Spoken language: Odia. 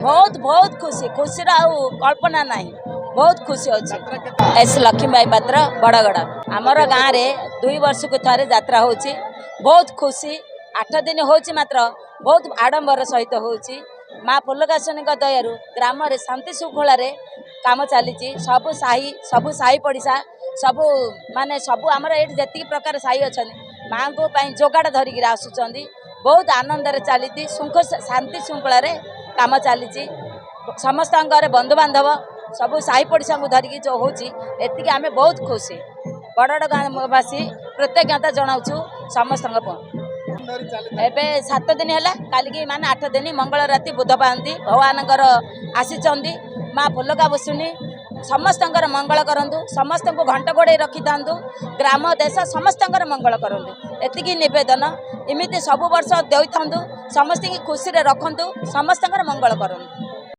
ବହୁତ ବହୁତ ଖୁସି, ଖୁସିର ଆଉ କଳ୍ପନା ନାହିଁ, ବହୁତ ଖୁସି ଅଛି। ଏସ୍ ଲକ୍ଷ୍ମୀବାଇ ପାତ୍ର, ବଡ଼ଗଡ଼। ଆମର ଗାଁରେ 2 ବର୍ଷକୁ ଥରେ ଯାତ୍ରା ହେଉଛି, ବହୁତ ଖୁସି। 8 ଦିନ ହେଉଛି, ମାତ୍ର ବହୁତ ଆଡ଼ମ୍ବର ସହିତ ହେଉଛି। ମା ଫୁଲକାଶୁନୀଙ୍କ ଦୟାରୁ ଗ୍ରାମରେ ଶାନ୍ତି ଶୃଙ୍ଖଳାରେ କାମ ଚାଲିଛି। ସବୁ ସାହି, ସବୁ ସାହି ପଡ଼ିଶା, ସବୁ ମାନେ ସବୁ ଆମର ଏଇଠି ଯେତିକି ପ୍ରକାର ସାହି ଅଛନ୍ତି, ମାଆଙ୍କ ପାଇଁ ଯୋଗାଡ଼ ଧରିକିରି ଆସୁଛନ୍ତି। ବହୁତ ଆନନ୍ଦରେ ଚାଲିଛି, ଶାନ୍ତି ଶୃଙ୍ଖଳାରେ କାମ ଚାଲିଛି। ସମସ୍ତଙ୍କର ବନ୍ଧୁବାନ୍ଧବ, ସବୁ ସାହି ପଡ଼ିଶାଙ୍କୁ ଧରିକି ଯେଉଁ ହେଉଛି, ଏତିକି ଆମେ ବହୁତ ଖୁସି। ବଡ଼ଗଡ଼ ଗାଁବାସୀ କୃତଜ୍ଞତା ଜଣାଉଛୁ ସମସ୍ତଙ୍କ ପାଇଁ। ଏବେ 7 ଦିନ ହେଲା, କାଲିକି ମାନେ 8 ଦିନ, ମଙ୍ଗଳ ରାତି ବୁଧ ପାଆନ୍ତି ଭଗବାନଙ୍କର ଆସିଛନ୍ତି। ମା ଫୁଲକା ବସୁନି ସମସ୍ତଙ୍କର ମଙ୍ଗଳ କରନ୍ତୁ, ସମସ୍ତଙ୍କୁ ଘଣ୍ଟ ଘୋଡ଼େଇ ରଖିଥାନ୍ତୁ, ଗ୍ରାମ ଦେଶ ସମସ୍ତଙ୍କର ମଙ୍ଗଳ କରନ୍ତୁ, ଏତିକି ନିବେଦନ। ଏମିତି ସବୁ ବର୍ଷ ଦେଇଥାନ୍ତୁ, ସମସ୍ତଙ୍କୁ ଖୁସିରେ ରଖନ୍ତୁ, ସମସ୍ତଙ୍କର ମଙ୍ଗଳ କରନ୍ତୁ।